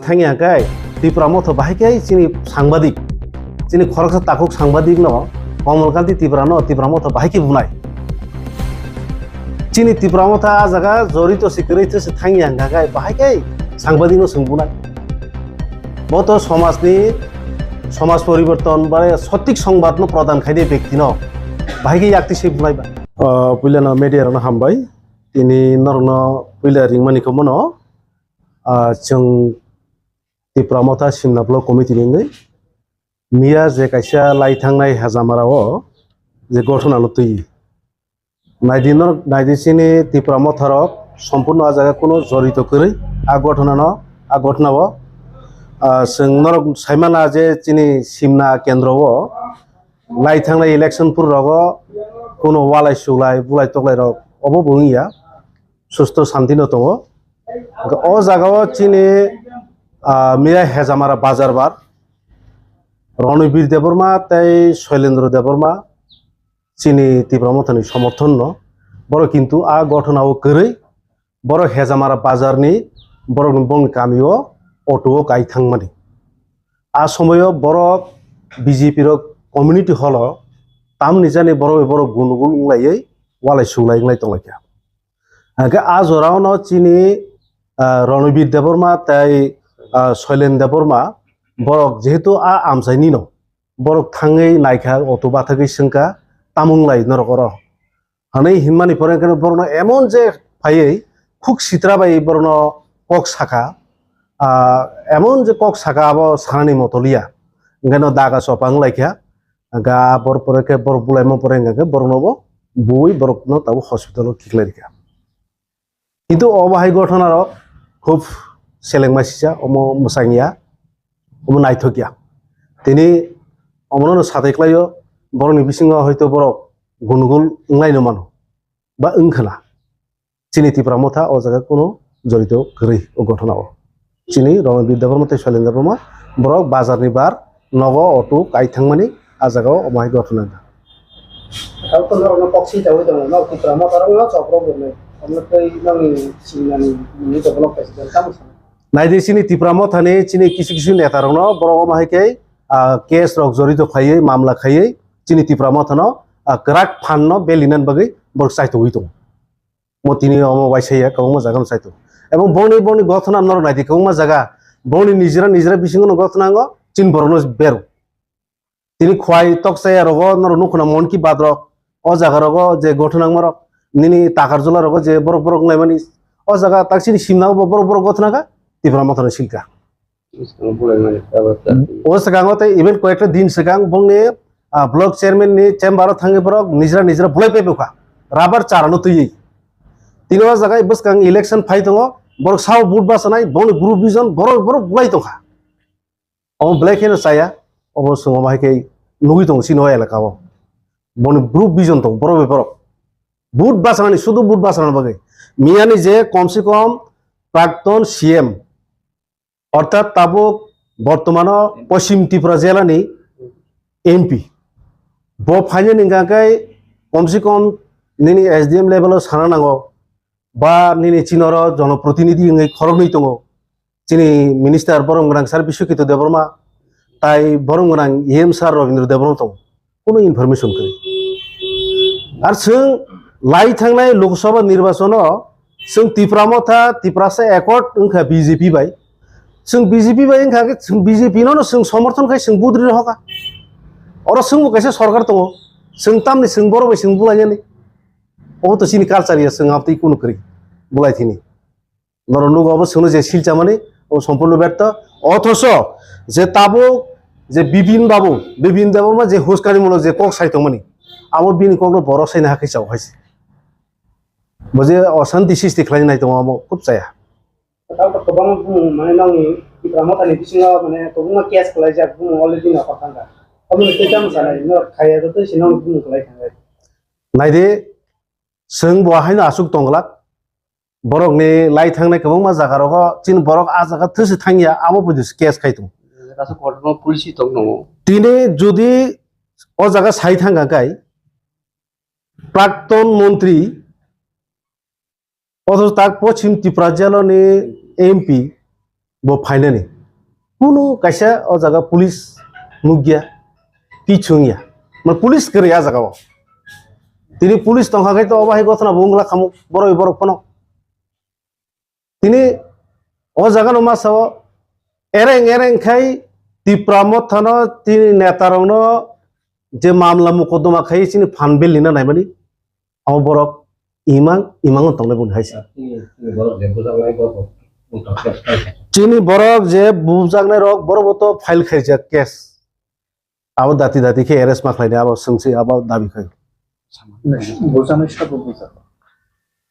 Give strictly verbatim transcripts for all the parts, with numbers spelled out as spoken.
Thangya khe Tipra Motha bahai khe chini sangbadik, chini khoroksa takhuk sangbadik no, Komol Kanti Tipra no Tipra Motha bahai khe bunai. Chini Tipra Motha a jaga jorito se kwrwi thwse thangya hwnkha khe bahai khe sangbadik no chwng bunai. Bo to somaj ni, somaj poriborton ba sothik songbat no prodan khainai bekti no bahai khe yakti se bunai ba. Ah, puila no media rok no hambai. Tini norok no puila ringmani khe mono, ah, chwng Tipra Motha Simna Block Committee ni wngwi miya je kaisa lai thangnai Hajamara o je gothona no twi. Naidi norok, naidi chini Tipra Motha rok sompurno a jaga kuno jorito kwrwi a gothona no, a gothona o, ah, chwng norok saimana je chini Simna kendro o lai thangnai election pur rogo kuno walai suglai bulai toklai rok obo bo wngya. Susto santi no tongo. Hwnkhe o jaga o chini, ah, miya Hejamara bazar bar Ronibir Debbarma tei Soilendra Debbarma chini Tipra Mothani somorthon no borok kintu a gothona o kwrwi borok Hejamara bazar ni borok ni bongni kami o auto o kai thangmani. A somoyo borok B J P rok community hall o tamni jani borok bai borok gundugul wnglaiwi walai suglai wnglai tonglaikha. Hwnkhe a jorao no chini, ah, Ronobir Debbarma tei, ah, Soilen Debbarma borok jehetu a amchaini no borok thangwi naikha auto bathagwi swngkha tamung lai norok oro. Hwnwi hinmani pore khe borokno emon je phaiwi khuk sitra bai borokno kok sakha, ah, emon je kok sakha abo sanani motoliya. Hwnkhe no daga chopa wnglaikha, hwnkhe a bor pore khe borok bulaima pore hwnkhe borokno bo buwi borokno tabuk hospital o khiklai rikha. Kintu obo hai gothona rok khub selengma sisa, omo mwsangya, omo naithokya. Tini omono no satai khlaio, borokni bisingo hoito borok gundugul wnglaino mano. Ba wngkhwna. Chini Tipra Motha o jaga kunu jorito kwrwi o gothona o. Chini Ronobir Debbarma tei Soilendra Debbarma borok bazar ni bar nogo auto kai thangmani a jaga o omo hai gothona wngkha. Tamo kok si jawi tongo, nok Tipra Motha rok no chok rok bo nai. Omo tei nokni singnani ni to block president tamo sana. Naidi chini Tipra Motha ni chini kisu kisu neta rok no borok omo hai khe, ah, case rok jorito khaiwi mamla khaiwi chini Tipra Motha no, ah, kwrak phan no belinan bagwi borok chaitogwi tongo. Mo tini omo waisa ya kwbangma jaga no saito. Ebong bongni, bongni gothona norok naidi kwbangma jaga. Bongni nijera, nijera bisingo no gothona ango, chini borok no beru. Tini khwai toksa ya rogo norok nukhuna Mon Ki Baat rok. O jaga rogo je gothona angma rok. Nini takar jula rogo je borok borok wnglaimani. O jaga tak chini simna bo borok borok gothona kha, Tipra Motha no silka. Bwskang bulai mani rubber chara twi. O swkango tei even koyekta din swkang bongni, ah, block chairman ni chamber o thangwi borok nijra nijra bulai paibo kha, rubber chara no twiwi. Tini o jaga bwskang election phai tongo, borok sao vote bachanai, bongni group vision borok borok bulai tongkha. Omo belai kheno chaya, obo chwng omo hai khe nugwi tongo chini o elaka o. Bongni group vision tongo borok bai borok. Vote bachanani, sudu vote bachanani bagwi. Miyani je kom se kom prakton C M, orthat tabuk bortomano Poschim Tripura jelani M P. Bo phainani hwnkha khe kom se kom nini S D M level o sana nango, ba nini chinoro jonoprotinidhi wngwi khoroknwi tongo. Chini minister borom gwnang sir Biswakito Debbarma, tai borom gwnang E M sir Rabindra Debbarma tongo. Kuno information kwrwi. Ar chwng lai thangnai Lok Sabha nirbachon o chwng Tipra Motha, Tiprasa accord wngkha B J P bai. Chwng B J P bai wngkha khe chwng B J P no no chwng somorthon khai chwng budri rohokha. Oro chwngbo kaisa sorkar tongo. Chwng tamni chwng borok bai chwng bulainani. Obo to chini culture ya chwng abtwi kuno kwrwi bulai thini. Norok nugo obo chwngno je silchamani, obo sompurno berto. Othocho je tabuk je Bipin babu, Bipin Debbarma je huskanimano je kok sai tongmani, abo bini kokno borok saina hakhe chao hai se. Bo je oshanti sisti khlaina nai tongo, amo khub chaya. Tamo kwbangma bumung, mane, nokni Tipra Mothani bisingo, mane, kwbangma case kwlaijak bumung already nokar thangkha. Omo tei tamo sanai, norok khaiya joto se nokni bumung kwlai thangkha. Naidi, chwng bo haino aswk tongglak. Borokni lai thangnai kwbangma jaga rogo chini borok a jaga thwse thangya, abo poito se case khai tongo. Kaisa kotorma policy tong tongo. Tini jodi o jaga sai thangkha kai, prakton montri, othocho tak Poschim Tripura jeloni M P, bo phainani. Kunu kaisa o jaga police nukya, kichung ya. Mane police kwrwi a jaga o. Tini police tongkha khe to obo hai gotna bo wngla khamu borok borok phano. Tini o jaga no masa o ereng ereng khai Tipra Motha no tini neta rok no je mamla mokodoma khai chini phan bel nina naimani. Amo borok imang, imang tongnai boni hai se. Chini borok je bujaknai borok, chini borok je bujaknai rok, borok bo to file khaijak case. Abo dati dati khe arrest ma khlainai, abo swngsi abo dabi khai. Bujaknai sabo bujak.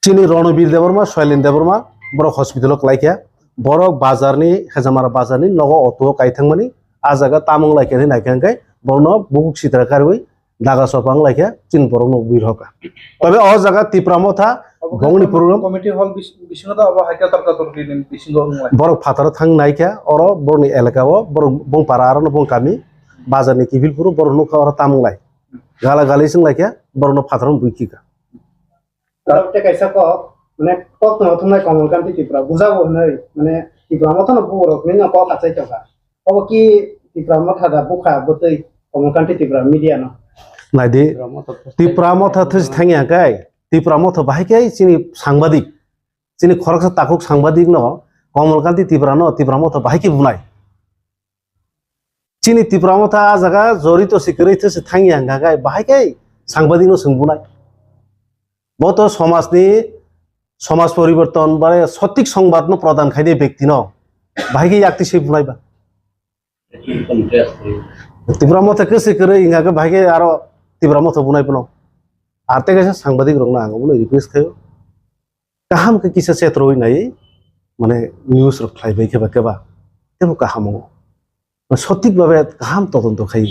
Chini Ronobir Debbarma, Soilin Debbarma, borok hospital o klaikha. Borok bazar ni, Hejamara bazar ni nogo auto o kaithangmani, a jaga tamung laikha hinwi naikha hwnkhe, borokno bukuk sitra karwi, daga sopa wng laikha, chini borokno ui rokha. Tobe o jaga Tipra Motha, obo bongni khe program committee hall bis-, bisingo da abo hai kator kator bini bisingo wng lai. Borok phataro thang naikha, oro borokni elaka o, borok bong para aro no bong kami, bazar ni kiphil phuru borok nukha oro tamung lai. Gala gali sing laikha, borokno phataro bui khika. Oro tei kaisa kok, mane kok no thumnai Komal Kanti Tripura, bujago hinwi, mane Tipra Motha no buborok hinwi no kok achai tongkha. Obo ki Tipra Motha da bukha bwtwi Komal Kanti Tripura media no? Naidi, Tipra Motha thwsi thangya kai, Tipra Motha bahai kai chini sangbadik, chini khoroksa takhuk sangbadik no, Komal Kanti Tripura no, Tipra Motha bahai kai bunai. Chini Tipra Motha a jaga jorito se kwrwi thwse thangya hwnkha khe bahai khe sangbadik no swng bunai. Bo to somaj ni, somaj poriborton ba sotik songbat no prodan khainai bekti no bahai khe yakti se bunai ba. Tipra Motha kwse kwrwi hwnkha khe bahai khe aro Tipra Motha bunai bono. Ar tei kaisa sangbadik rok no ang bono request khaio. Kaham khe kisa chetroi nai mane news rok khlai bai khe ba khe ba tebo kaham o. Sotik babe kaham todonto khai.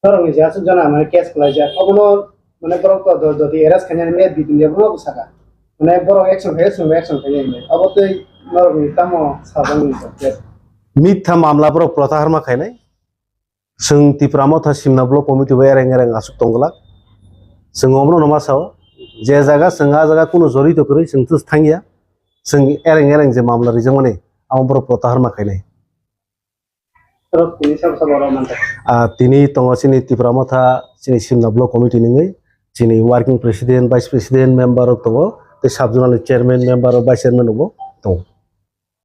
Borokni je aswk jona mane case khlaijak, obono mane borok to do-, doti arrest khainani me di din de bono bwsaka. Mane borok action khai, action khai, action khai hinwi. Abo tei norokni tamo sajak ni case. Mitha mamla borok protahar ma khainai. Chwng Tipra Motha Simna Block Committee bai ereng ereng aswk tong glak. Chwng omono no ma sao, je jaga chwng a jaga kunu jorito kwrwi chwng twi thangya. Chwng ereng ereng je mamla rijakmani, amo borok protahar ma khainai. Borok tini sabo sabo oro manjak. Ah, tini tongo chini Tipra Motha, chini Simna Block Committee nungwi, chini Working President, Vice President, member rok tongo, tei Sub Zonal ni Chairman, member rok, Vice Chairman rok bo tongo.